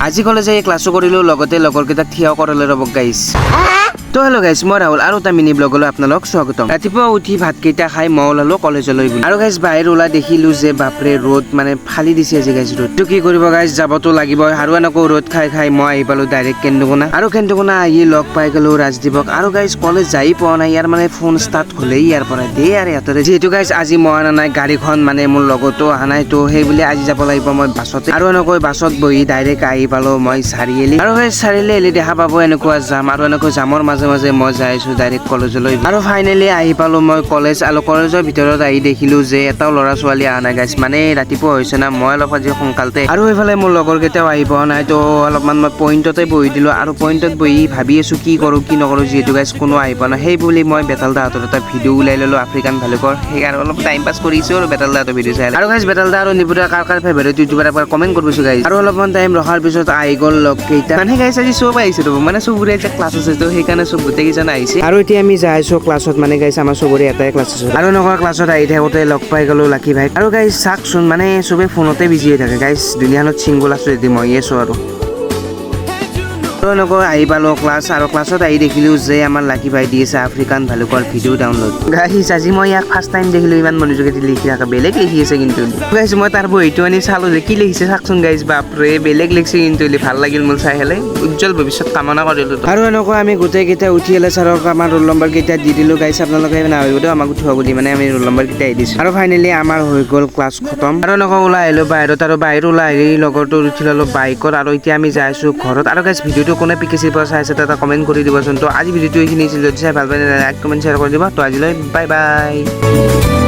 আজি কলেজ আহি ক্লাছো কৰিলোঁ, লগতে লগৰকেইটাক থিয় কৰালে। ৰ'ব গাইছ। তো হেল্ল' গাইছ, মই ৰাহুল আৰু এটা মিনি ব্লগলৈ আপোনালোক স্বাগতম। ৰাতিপুৱা উঠি ভাতকেইটা খাই মই ওলালো কলেজলৈ বুলি। আৰু গাইছ, বাহিৰ ওলাই দেখিলো যে বাপৰে, ৰ'দ মানে ফালি দিছে আজি গাইছ ৰ'দ। তো কি কৰিব গাইছ, যাবতো লাগিব। আৰু এনেকৈ ৰ'দ খাই খাই মই আহি পালো ডাইৰেক্ট কেন্দুকোনা। আৰু কেন্দুকোনা আহি লগ পাই গ'লো ৰাজদীপক। আৰু গাইছ, কলেজ যাই পোৱা নাই, ইয়াৰ মানে ফোন ষ্টাৰ্ট হ'লেই ইয়াৰ পৰা দেই। আৰু ইয়াতে যিহেতু গাইছ আজি মই অনা নাই গাড়ীখন, মানে মোৰ লগতো অহা নাই, তো সেই বুলি আজি যাব লাগিব মই বাছতে। আৰু এনেকৈ বাছত বহি ডাইৰেক্ট আহি পালো মই চাৰিআলি। আৰু গাইছ, চাৰিআলি আহিলে দেখা পাব এনেকুৱা জাম। আৰু এনেকৈ জামৰ মাজে মাজে মই যাই আছো ডাইৰেক্ট কলেজলৈ। আৰু ফাইনেলি আহি পালো মই কলেজ। আৰু কলেজৰ ভিতৰত আহি দেখিলো যে এটাও ল'ৰা ছোৱালী অহা নাই গাইছ, মানে ৰাতিপুৱা হৈছে না, মই অলপ আজি সোনকালতে। আৰু এইফালে মোৰ লগৰ কেইটাও আহি পোৱা নাই, তো অলপমান মই পইণ্টতে বহি দিলো। আৰু পইণ্টত বহি ভাবি আছো কি কৰো কি নকৰো, যিহেতু গাইছ কোনো আহি পোৱা নাই। সেই বুলি মই বেতাল দাহঁতৰ এটা ভিডিঅ' ওলাই ললো আফ্ৰিকান ভালুকৰ, সেইকাৰণে অলপ টাইম পাছ কৰিছো আৰু বেতাল দাহঁতৰ ভিডিঅ' চাই। আৰু গাইছ, বেতাল দা আৰু নিপুদা কাৰ কাৰ ফেভাৰিট ইউটিউবাৰ, একবাৰ কমেণ্ট কৰিবছো গাইছ। আৰু অলপমান টাইম ৰখাৰ পিছত আহি গ'ল লগকেইটা। মানে গাইছ, আজি চব আহিছে ৰ'ব, মানে চবৰে এতিয়া ক্লাছ আছে, তো সেইকাৰণে চব গোটেইকেইজন আহিছে। আৰু এতিয়া আমি যাই আছো ক্লাছত, মানে গাইছ আমাৰ চবৰে এটাই ক্লাছ আছে। আৰু এনেকুৱা ক্লাছত আহি থাকোঁতে লগ পাই গ'লো লাকি ভাই। আৰু গাইছ চাওকচোন, মানে চবে ফোনতে বিজি হৈ থাকে গাইছ। দুনীয়াখনত চিংগল আছো যদি ময়ে আছো। আৰু এনেকৈ আহি পালো ক্লাছ। আৰু ক্লাছত আহি দেখিলো যে আমাৰ লাকি ভাই দি আছে আফ্ৰিকান ভালুকৰ ভিডিঅ' ডাউনলোড। গাইছ, আজি মই ইয়াক ফাৰ্ষ্ট টাইম দেখিলো ইমান মনোযোগেদি লিখি থাকে, বেলেগ লিখি আছে কিন্তু। গাইছ, মই তাৰ বহীটো আনি চালো যে কি লিখিছে, চাওকচোন গাইছ, বাপৰে, বেলেগ লিখিছে কিন্তু। ভাল লাগিল মোৰ চাই পেলাই, উজ্জ্বল ভৱিষ্যত কামনা কৰিলো। আৰু এনেকুৱা আমি গোটেইকেইটা উঠি আহিলে ছাৰক আমাৰ ৰোল নম্বৰ কেইটা দি দিলো। গাইছ, আপোনালোকে নাভাবিব দেই আমাক উঠোৱা বুলি, মানে আমি ৰোল নম্বৰ কেইটা দি দিছো। আৰু ফাইনেলি আমাৰ হৈ গ'ল ক্লাছ খতম। আৰু এনেকুৱা ওলাই আহিলো বাহিৰত। আৰু বাহিৰত ওলাই আহি লগৰটো উঠি ল'লো বাইকত। আৰু এতিয়া আমি যাই আছো ঘৰত। আৰু গাইছ, ভিডিঅ'টো কোনে পিকেচিৰ পৰা চাই আছে এটা কমেণ্ট কৰি দিবচোন। তো আজি ভিডিঅ'টো এইখিনি আছিল। যদি চাই ভাল পায়, লাইক, কমেণ্ট, শ্বেয়াৰ কৰি দিব। তো আজিলৈ বাই বাই।